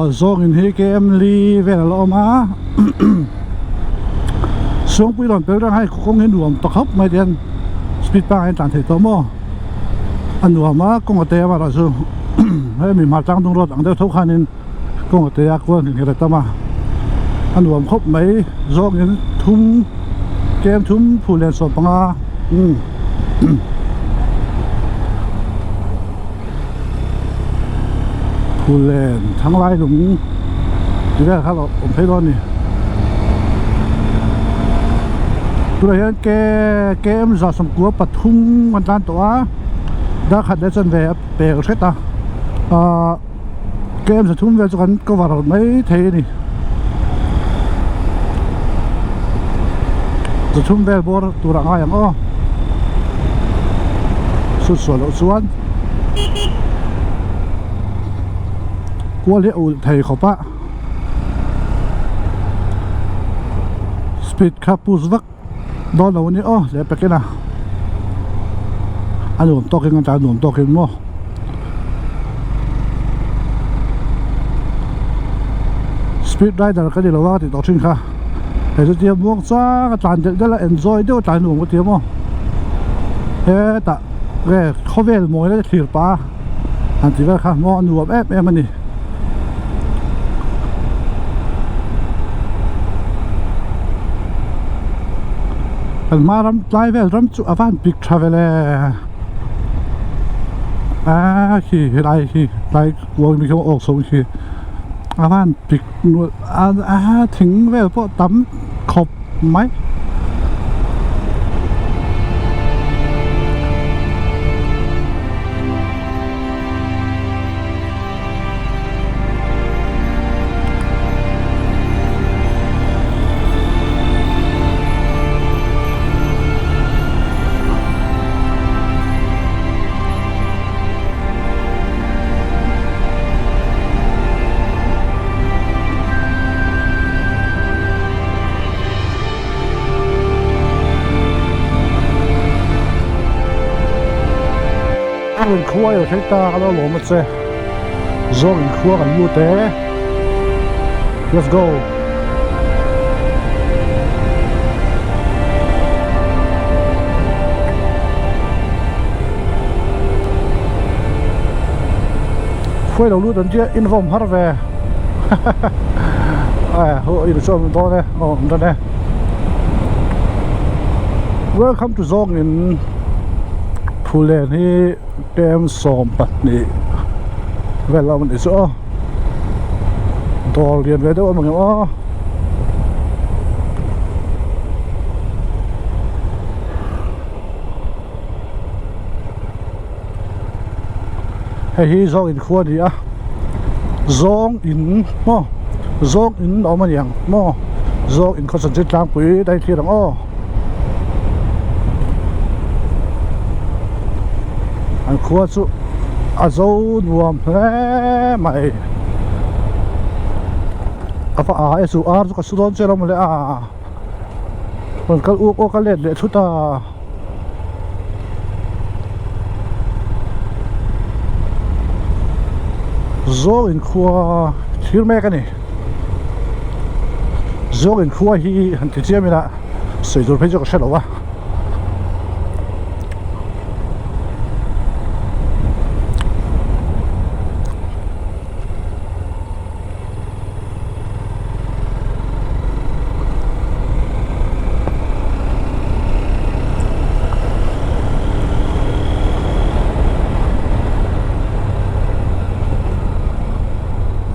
Aw zawng in hi KM li vel a la awm a Suangpui rawn pel reng a hei kawng hi nuam ta khawp mai tihian speed pangai in tlan theih tawh maw a nuam a kawng a te amaherawh chu hemi hmar tlang dung road ang deuh tho khanin kawng a te a kual nghet nghet a tam a a nuam khawp mai zawng in thum kem thum phul lian 15 umm. Phullen thanglai lung ti vel kha lo awm phei dawn a ni tunah hian ke KM 193 an tlan tawh a darkhat leh chuan ve a pel hret a ahh KM 300 vel chu kan cover mai thei a ni 300 vel bawr tur a ngai ang aw sut sual loh chuan. Kual hi a ulh thei khawp a speed kha push vak dawn lo a ni aw leh pakin a a nuam tawk in a tlan nuam tawk in maw speed rider ka ni lo a ka tih tawh thin kha hei chu tia muang chang a tlan delh delh a enjoy deuh a tlan nuam ka ti a maw hetah nge khawvel mawi lai thlir pah a han ti vel kha maw a nuam em em a ni. Kan hma ram tlai vel ram chu a van pik tha vel e a khi helai khi tlai kuang mi khi awk chho khi a van pik a thing vel pawh tam khawp mai. A rawn khuai lo thleng ta ka lo lawm a che zawng in khua kan lut e let's go. Khuai lo lut an tia invawm har ve dawn e aw an dawn e welcome to zawng in Phulen hi pem 12 vel a awm a nih chu aw dawr lian ve deuh a awm ang em aw. Hei hi zawng in khua a ni a zawng in maw zawng in a awm a ni ang maw zawng in khaw chanchin tlangpui daih thlir ang aw an khua chu a zo nuam hle mai a va a e chu ar chu ka su dawn che lo mawle a rawn kal uk awk a let leh thut a. Zawng inkhua thlir mek a ni zawng inkhua hi han ti chiam ila sawi tur phei chu ka hre lo a.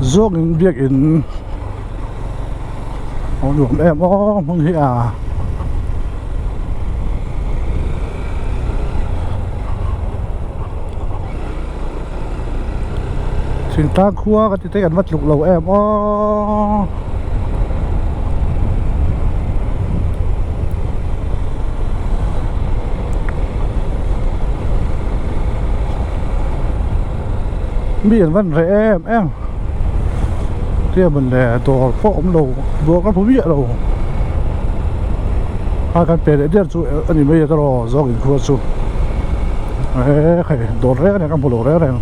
Zawng in biakin a nuam em aw hmun hi a. Thingtlang khua ka ti te kan va tluk lo em aw. Mi an van reh em em tia man le dawr pawh awm lo dawr kan hmu miah lo a kan pe leh der chu a ni mai a tawrh zawk in khua chu e khai dawr reng reng ka hmu lo reng reng.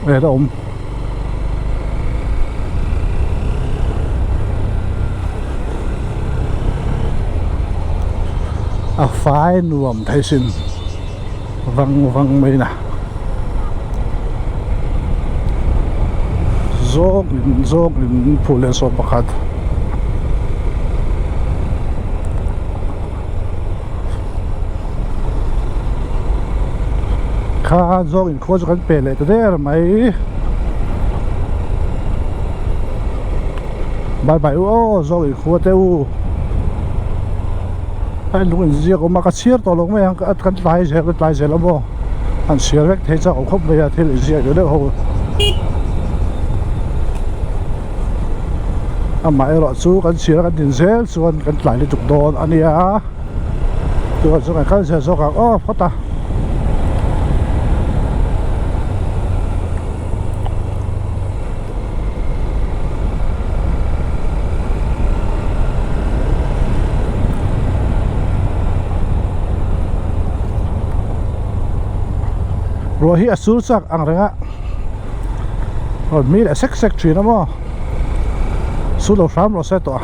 He ta awm A fai nuam thei sin vang vang mai na. Zawng in zawng in phul leh sawm pakhat. Kha zawng in khua chu kan pe leh ta der mai. Bye bye u aw zawng in khua te u. A lung in ziak awm a ka chhiar tawh lo mai ang kan tlai zel kan tlai zel a maw an chhiar vek thei chak awm khawp mai a thil in ziak deuh deuh ho amaherawh chu kan chhiar a kan din zel chuan kan tlai lutuk dawn a nia chuan chu kan kal zel zawk ang aw phawt a. Ruah hi a sur chak ang reng a rawn mi leh sek sek thin a maw su lo hram rawh se tawh a.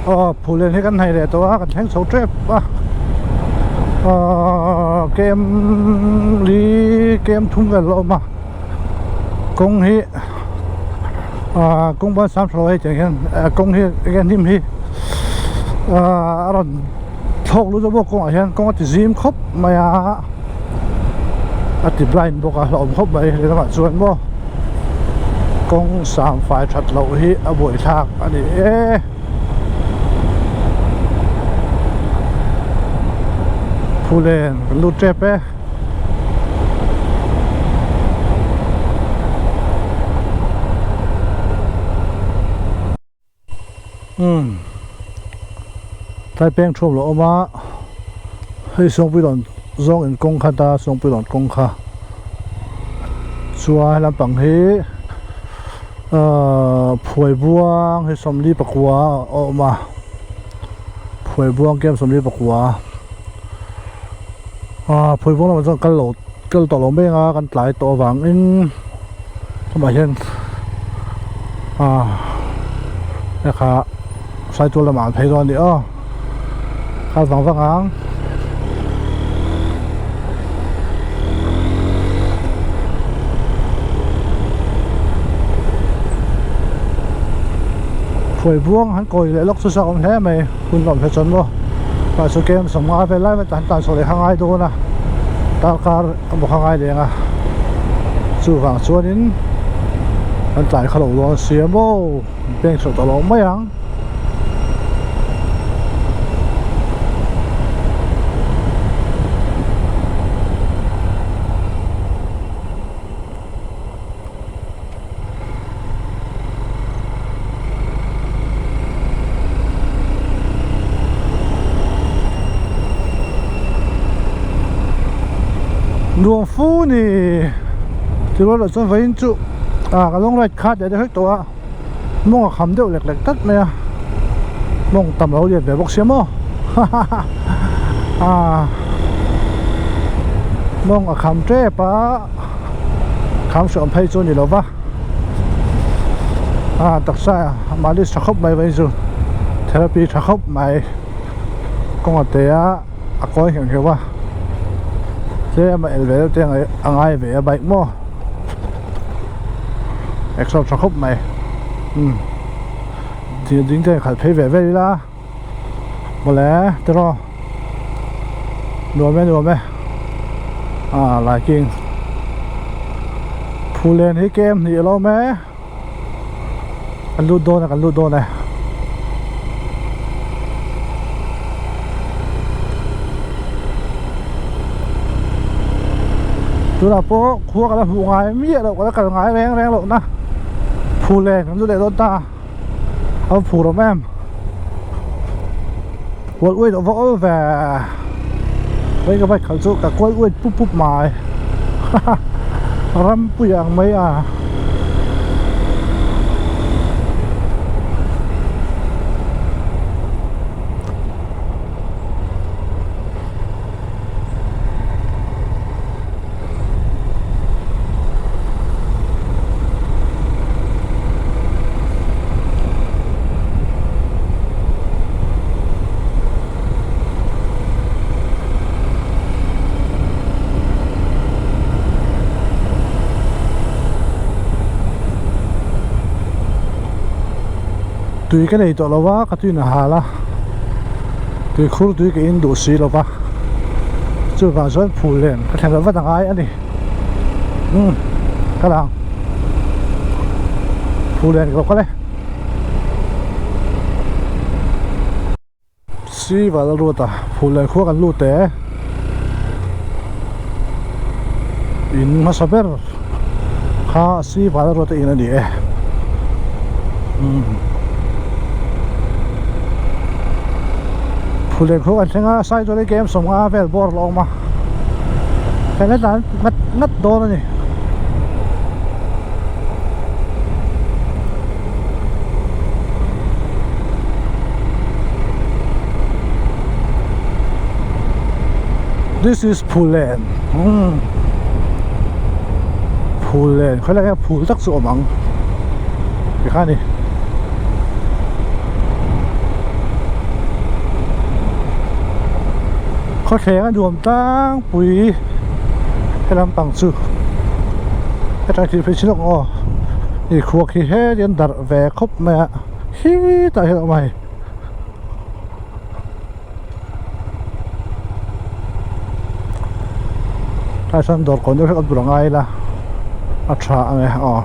Aw phullen hi kan hnaih leh tawh a kan thleng chho tep a ahh kem li kem thum vel a awm a kawng hi ahh kawng ban sang tha lo hei tiang hian kawng hi enge hnim hi ahh a rawn thlawk lut a bawk kawngah hian kawng a ti zim khawp mai a a ti blind bawk a hlauhawm khawp mai lehlamah chuan maw kawng sang fai that loh hi a buaithlak a ni e. Phulen kan lut tep e. Umm tlai peng thuam lo awm a hei sawngpuilawn zawng in kawng kha ta sawngpuilawn kawng kha chuan lampang hi ahh phuai buang hi sawmli pakua a awm a phuai buang kem sawmli pakua ahh phuai buang lamah chuan kal lo kal tawh lo mai ang a kan tlai tawh avangin chumah hian ah hekha saitual lamah an phei dawn a ni aw kal vang vang ang. Phuai buang han kawi leh lawk chu chak awm hle mai hun lawm hle chuan maw mahse kem sawmnga vel lai han tan chhuah leh kha ngai dawn a darkar a maw kha ngai leng a chuvang chuanin kan tlai kha lo dawn sia maw bank chhuah tawh lo mai ang. Nuam fu ni ti rual loh chuan vawiin chu ah ka long ride khat leh deuh hlek tawh a mawng a kham deuh lek lek tlat mai a mawng tam lo lian ve bawk sia maw ha ha ha ah mawng a kham tep a. Kham hrawm phei chu a ni lo va a taksa malis tha khawp mai vawiin chu therapy tha khawp mai kawng a te a a kawi ngheuh ngheuh a tlem a el ve deuh te a ngai ve a bike maw exer tha khawp mai umm ding te khalh phei ve vel ila mawle tiraw. Nuam e nuam e ah liking Phulen hi kem hnih a lo awm e kan lut dawn e kan lut dawn e. Tunah pawh khua ka la hmuh ngai miah loh ka la kal ngai reng reng loh na Phulen kan lut leh dawn ta. A phur awm em kual uai loh va awl ve hei ka bike khalh chu ka kual uai pup pup mai haha rampui ang mai a. Tui ka nei tawh lo va, ka tuin a hal a, tui khur tui ka in duh si lo va, chuvang chuan phul len ka thlen loh vat a ngai a ni. Umm ka lang phul len ka lo kal e. Sival a lut a, phul len khua kan lut e. In hmasa ber kha Sival a ruat a in a ni e. Umm Phul len khua kan thleng a, Saidawlai game 50 vel bawr a la awm a, kan la tlan ngat ngat dawn a ni. This is Phulen umm Phulen khawilai hian phul tak chu a awm ang tikhan a ni. Khawthleng a nuam tlangpui he lampang chu hetlai thil phei chi lawk ang aw i khua khi heti an darh ve khawp mai a khitah hian a awm a hei. Tlai sawn dawr kawn deuh hlek a bul a ngai ila a tha ang e aw.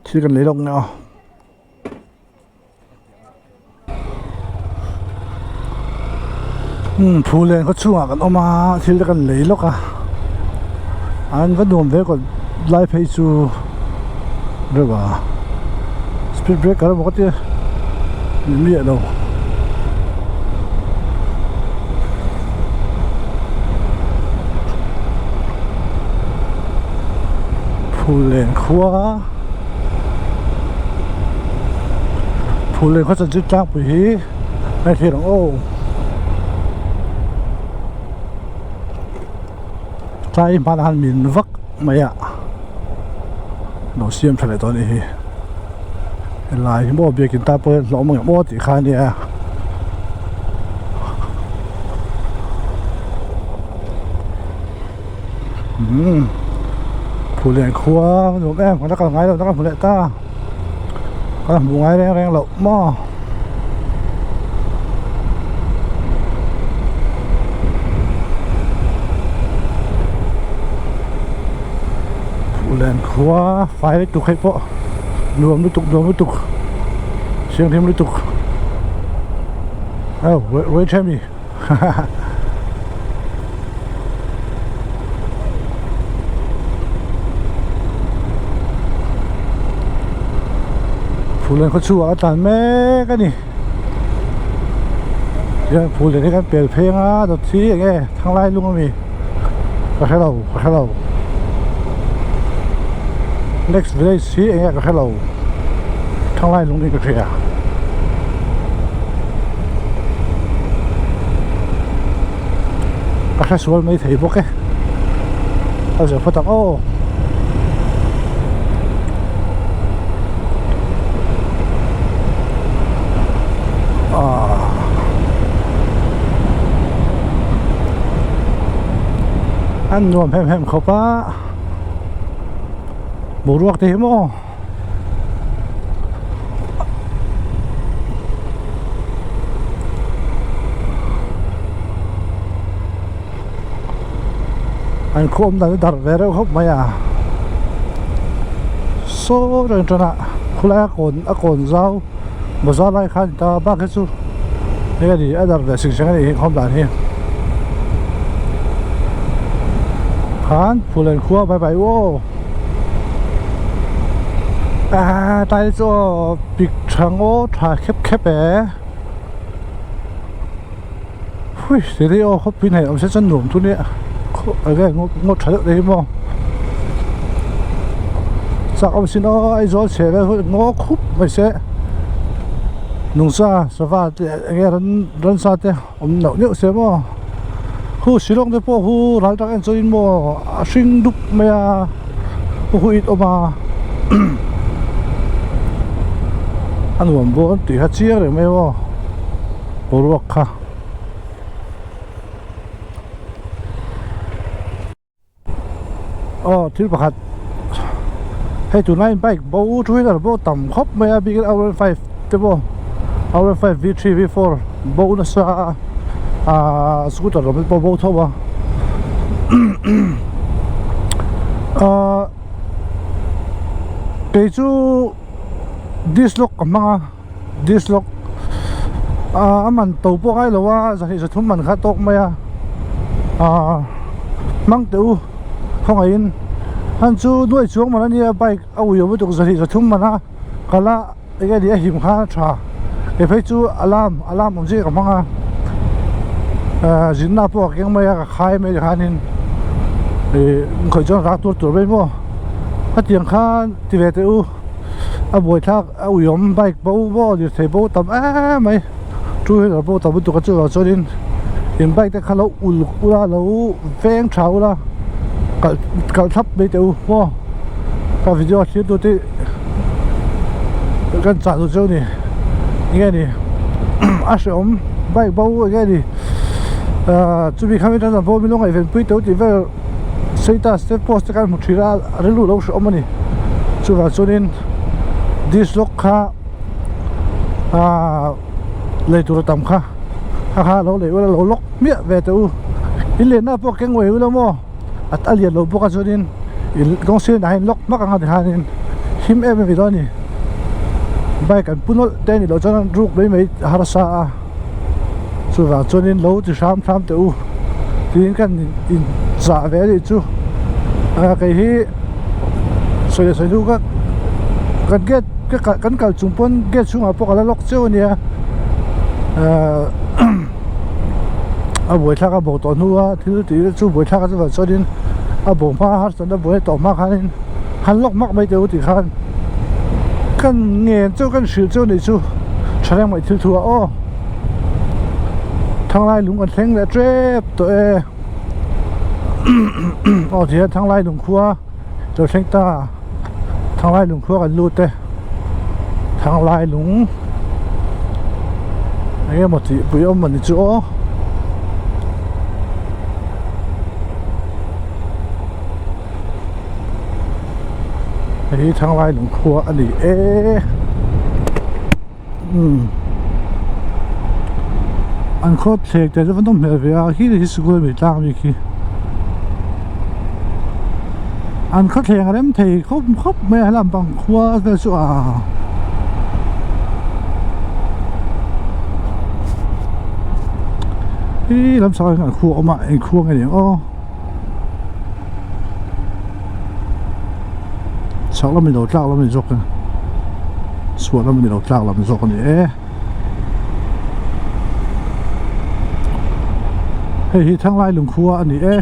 Thil kan lei lawk nge aw. Umm phul len khaw chhungah kan awm a thil te kan lei lawk a an va nuam ve kawt lai phei chu reuh a speed breaker emaw ka tia ni miah lo. Phul len khua. Phul leh khaw chanchin tlangpui hi a thlir ang aw tlai hmanah khan min vak mai a lo siam tha leh tawh a nih hi helai hi maw biakin tan pawh hian hlawm ang em aw tih kha a nia. Umm Phullen khua a nuam em ka la kal ngai lo ka hmu leh ta ka la hmu ngai reng reng loh maw Phullen khua fai lutuk hei pawh nuam lutuk nuam lutuk thianghlim lutuk oh wait a mi. Phullen khaw chhuah a tlan mek a ni hian phullen hi kan pel pheng a dawt hi eng nge thanglai lung ami ka hre lo ka hre lo next village hi eng nge ka hre lo thanglai lung hi ka hria. Ka hre sual mai thei bawk e a zir phawt ang aw. An nuam hem hem khawp a boruak te hi maw. An khuam dan hi darh ve reuh khawp mai a saw reng tan a khulai a kawn a kawn zau bazar lai khan ta bak hi chu hei a ni a darh ve sing seng a nih hi khawm dan hi khan phul an khua bai bai uaw. Ah tlai chu aw pik tha ngaw tha khep khep e hui ti hi aw khawpui hnaih awm se chuan nuam chu nia enge ngaw ngaw tha deuh te hi maw chak awm sin aw Aizawl chhe vel hi ngaw khup mai se nungcha sava te enge ran ransa te. Awm loh deuh se maw khu Shillong te pawh khu ral tak en chuan maw a hring dup mai a khu khu it awm a a nuam dawn tih kha chiang reng mai maw. Boruak kha. Aw thil pakhat hei tunlai in bike bo two wheeler pawh tam khawp mai a bikin R one five te pawh R one five V three V four bo nasa a ahh scooter lam te pawh bo tho a ahh kei chu disc lock ka hmang a. Disc lock a man to pawh ngai lo a zahnih zathum man kha tawk mai a ah hmang teh u khawngaihin han chu nuai chuang man ania bike a ui awm lutuk zahnih zathum man a kal a eng nge ni a him khan a tha kei phei chu alarm alarm awm chiah ka hmang a ah zinna pawh a keng mai a ka khai mai tikhanin ih khawih chuan rak tur tur mai maw hetiang khan ti ve teh u. A buaithlak a uiawm bike bo maw lirthei bo tam em mai two wheeler bo tam lutuk a chuvang chuanin in bike te kha lo uluk ula lo veng tha ula kalh kalh thlap mai teh u maw ka video thlir tu te kan chah duh chu ni enge ni a hrehawm bike bo enge ni ah chumi kha mi tan bo mi lo ngaihven pui teuh tih vel. Status te post te kan hmu thin a a rilru lo hrehawm a ni chuvang chuanin disc lock kha aaa lei tur a tam kha kha kha lo lei ula lo lock hmiah ve teh u in lenna pawh keng uai ula maw a lian lo bawk a chuanin in kawng sir ah hian lock hmak ang a tikhanin him em em i dawn a ni bike an pu nawlh te a nih loh chuan an ruk mai mai a harsa a. Chuvang chuanin lo ti hram hram teh u tiin kan in chah ve anih chu a kei hi sawi sawi hnu ka kan gate ka kan kal chung pawn gate chhungah pawh ka la lock cheu ania ahh a buaithlak a bo tawh hnu a thil tih chu buaithlak a chuvang chuanin a bo hma harsatna buai tawh hma khanin han lock hmak mai teh u tih khan. Kan ngen chu kan hrilh chu anih chu thaleng mai thil thu ah aw thanglai lung kan thleng leh tep tawh e aw ti hian thanglai lung khua lo thleng ta thanglai lung khua kan lut e thanglai lung eng emaw tih pui awm anih chu aw. Hei hi Thanglai lungkhua a ni e umm an khaw thlek te chu va nawm hmel ve a khi hi sikul a ni tlang ami khi an khaw thleng a rem thei khawp khawp mai a helam pang khua vel chu aa. Hi lam chhak ah hian an khua a awm a eng khua nge ni ang aw. Chhak lam ilo tlak lam a ni zawk a chhuah lam a ni lo tlak lam zawk a ni e hei hi thanglai lungkhua a ni e.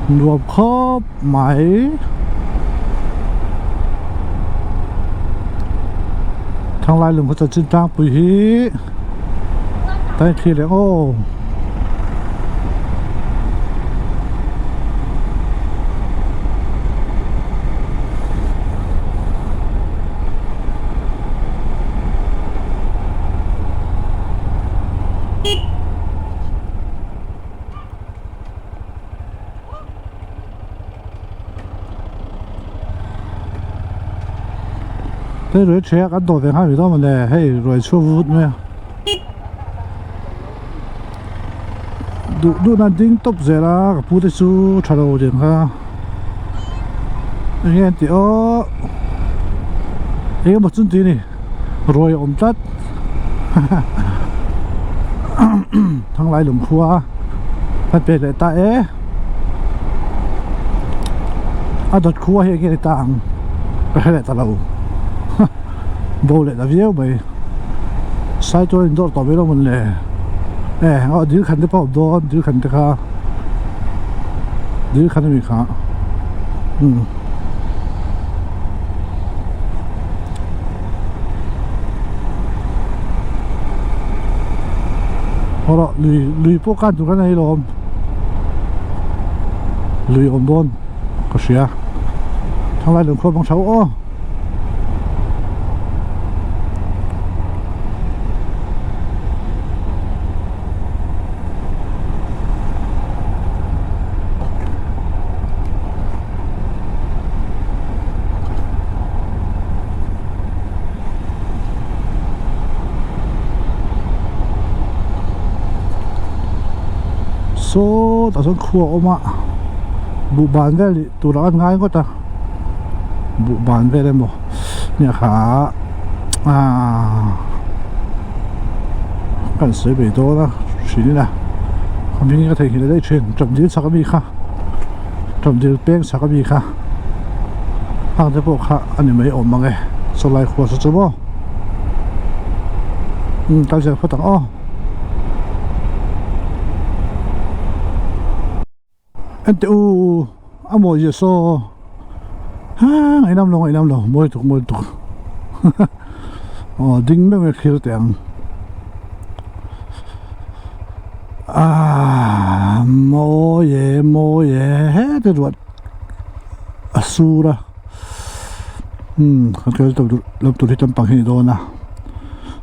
Nuam khawp mai thanglai lungkhua chanchin tlangpui hi. Thank you aw. Hei ruai ṭheh a kan dawh ve nghal mai dawn mawle hei ruai chhuak vut mai a duh duh nan ding tawp zel a ka pu te chu tha lo ding kha eng nge an tih aw eng emaw chun tih a ni ruai a awm tlat thanglai lungkhua kan pek leh ta e a dawt khua hi eng nge ni ta ang ka hre leh ta lo bo leh ta viau mai sai chuan in dawr tawh mai lo mawn le e aw dil khan te pawh a awm dawn dil khan te kha dil khan a mi kha umm. Haw rawh lui lui pawh khan tur khan a lo awm lui awm dawn ka hria thanglai lungkhua bang tho aw. Sawtah sawn khua a awm a buhban vel ih tur ah an ngai ngawt a buhban vel emaw nia kha ahh kan sawi ve dawn a hrilh ila a hming ka theihnghilh daih thin tawmdil chak ami kha tawmdil peng chak ami kha hang te pawh kha a ni mai awm ang e sawlai khua saw chu maw umm kal zel phawt ang aw. Enteh u a mawi zia saw ha ngaihnam lo ngaihnam lo mawi tuk mawi tuk aw ding meuh nge thlir teh ang ah mawi e mawi e heti ruat a sur a umm kan kal lo tur hi lampang hi a ni dawn a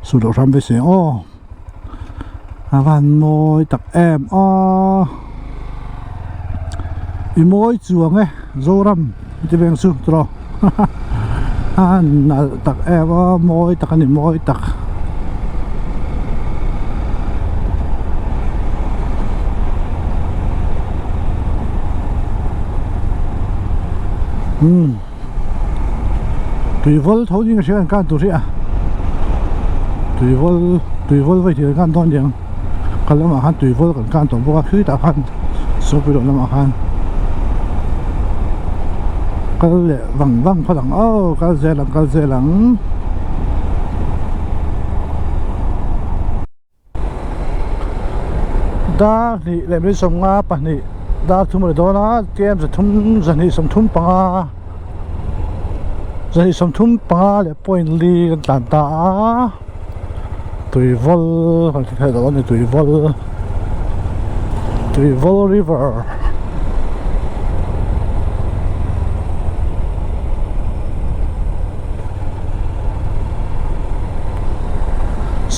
sur loh hram ve se aw. A van mawi tak em aw i mawi chuang e Zoram ti veng chu tawh a nalh tak em aw mawi tak a ni mawi tak. Umm tuivawl tho ding a hria an kan tur hi a tuivawl tuivawl vawi thil kan dawn niang kal lamah khan tuivawl kan kan tawh bawk a khitah khan sawpui loh lamah khan kal leh vang vang phawt ang aw kal zel ang kal zel ang. Dar hnih leh minute sawmnga pahnih dar thum a ni dawn a tlem zathum zahnih sawmthum panga zahnih sawmthum panga leh point li kan tlan ta a tuivawl kan hre thei lo a ni tuivawl tuivawl river.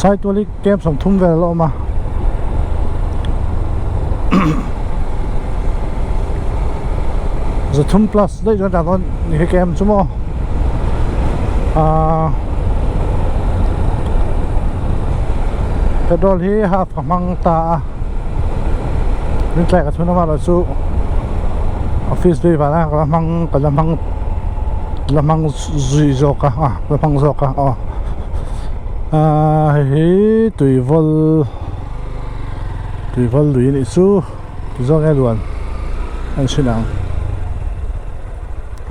Saituali camp sawmthum vel a la awm a zathum plus daih chuan tah dawn ni hi camp chu maw ahh petrol hi half ka hmang ta a min tlai ka thun amaherawh chu office phei vana ka la hmang ka la hmang la hmang zui zawk a ah la hmang zawk a aw. Ahh hei hi tuivawl tuivawl lui anih chu ti zawk nge luan a ni thin ang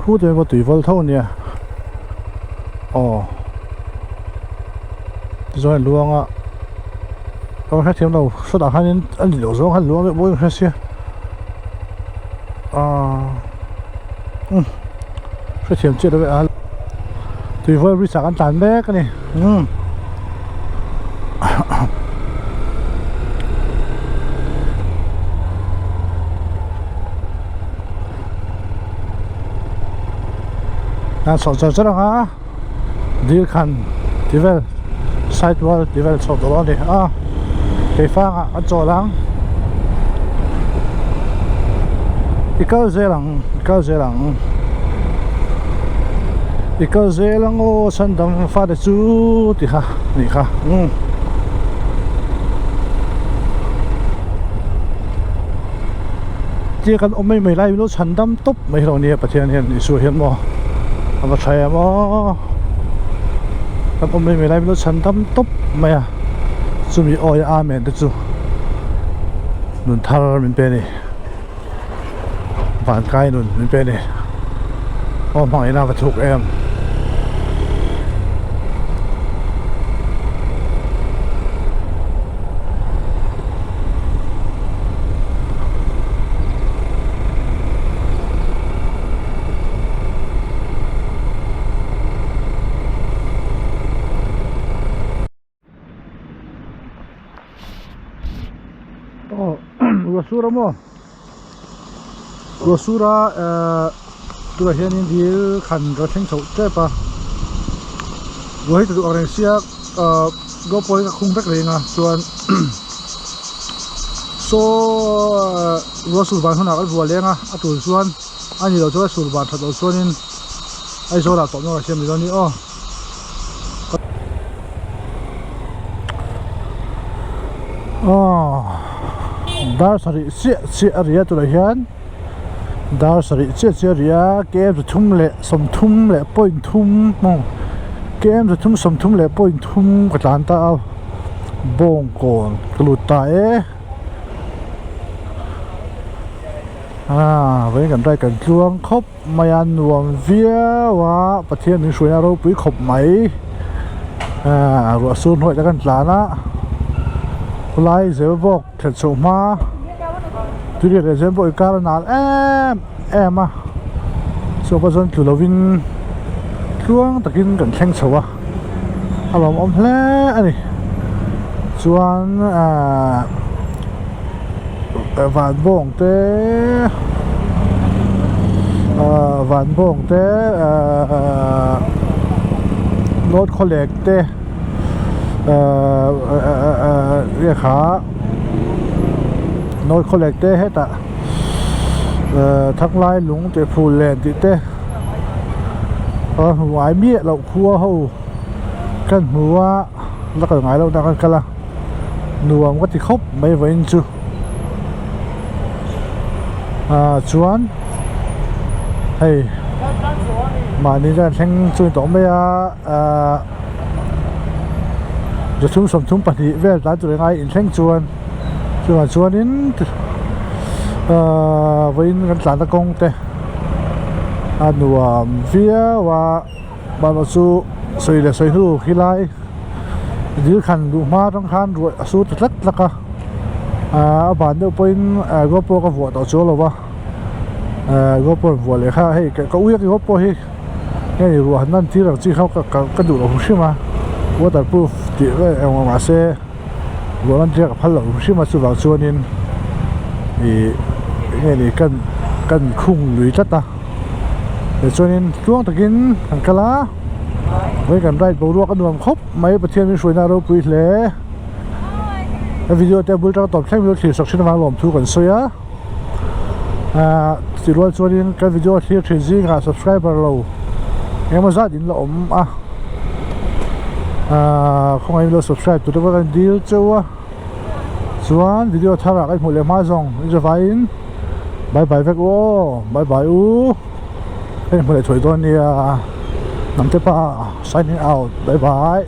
khu te pawh tuivawl tho ania aw ti zawng hian luang a ka hrethiam lo sawtah khanin a ni loh zawng khan luang deuh bawk in ka hre sia ahh umm. Hrethiam chiah lo e a tuivawl bridge ah kan tlan mek a ni umm a chhoh char char ang a dil khan ti vel side wall ti vel chhoh tawh a ni a keifang ah kan chawl ang i kal zel ang i kal zel ang i kal zel ang aw chhandam fate chu ti kha nih kha umm. Tia kan awm mai mai lai lo chhandam tawp mai hi lo nia Pathian hian Isua hian maw a va tha em aw kan awm mai mai lai lo chhandam tawp mai a chumi awi a amen te chu nun thar min pe a ni vankai nun min pe a ni aw hmangaihna a va thuk em. Aw Ruasura maw Ruasura ehh tunah hianin dil khan ka thleng chhoh tep a ruah hi ta duh ang reng sia ahh gopawi ka khung vek reng a chuan saw ruah sur van hunah kan vuah leng a a tul chuan a ni loh chuan a sur van that loh chuanin Aizawl ah tawh nawr a siam ni dawn a ni aw. Aw Dar sarih chiah chiah a ri a tunah hian dar sarih chiah chiah a ri a km zathum leh sawmthum leh point thum maw km zathum sawmthum leh point thum ka tlan ta a bawngkawn ka lut ta e ah vawiin kan ride kan tluang khawp mai a nuam viau a Pathian min hruaina ropui khawp mai ah ruah sur hnuaih te kan tlan a khawlai zel bawk thlen chhoh hma turiat leh zel pawh inkar a nal em em a chhuak a chuan tlu lovin tluang takin kan thleng chho a a lawmawm hle a ni chuan ahh van bawng te ahh van bawng te ahh north khawlek te ahh nge kha north khawlek te hetah ahh thanglai lung tih phul len tih te a hmuai miah loh khua ho kan hmu a la kal ngai loh na kan kal a. Nuam ka ti khawp mai vawiin chu ah chuan hei mahni chuan thleng chu ni tawh mai a ah zathum sawmthum pahnih vel tlai tur engai inthleng chuan chuvang chuanin ah vawiin kan tlanna kawng te a nuam viau a. Mahni chu sawi leh sawi hnu khilai dil khan duh hma atang khan ruah a sur ta tlat tlak a ahh a ban deuh pawhin ahh gopro ka vuah tawh chuang lo va ahh gopro an vuah leh kha hei ka ui a gopro hi hei ruah han lan tir ang chi kha ka ka duh lo hrim hrim a waterproof tih vel eng emaw mahse ruah lan tir a ka phal lo hrim hrim a chuvang chuanin ih nge ni kan kan khung lui tlat a. Tichuanin tluang takin kan kal a vawiin kan ride boruak a nuam khawp mai Pathian min hruaina a ropui hle a video te bul tang tawp thleng min lo thlir sak thin avang lawmthu kan sawi a ahh chutih rual chuanin kan video thlir thin zingah subscriber lo engemaw zat in la awm a ahh khawngaih in lo subscribe tur te pawh kan dil cheu a. Chuan video thar ah ka hmuh leh hma zawng i zavaiin bye bye vek u aw bye bye u ka inhmu leh thuai dawn nia hnamte pa signing out bye bye.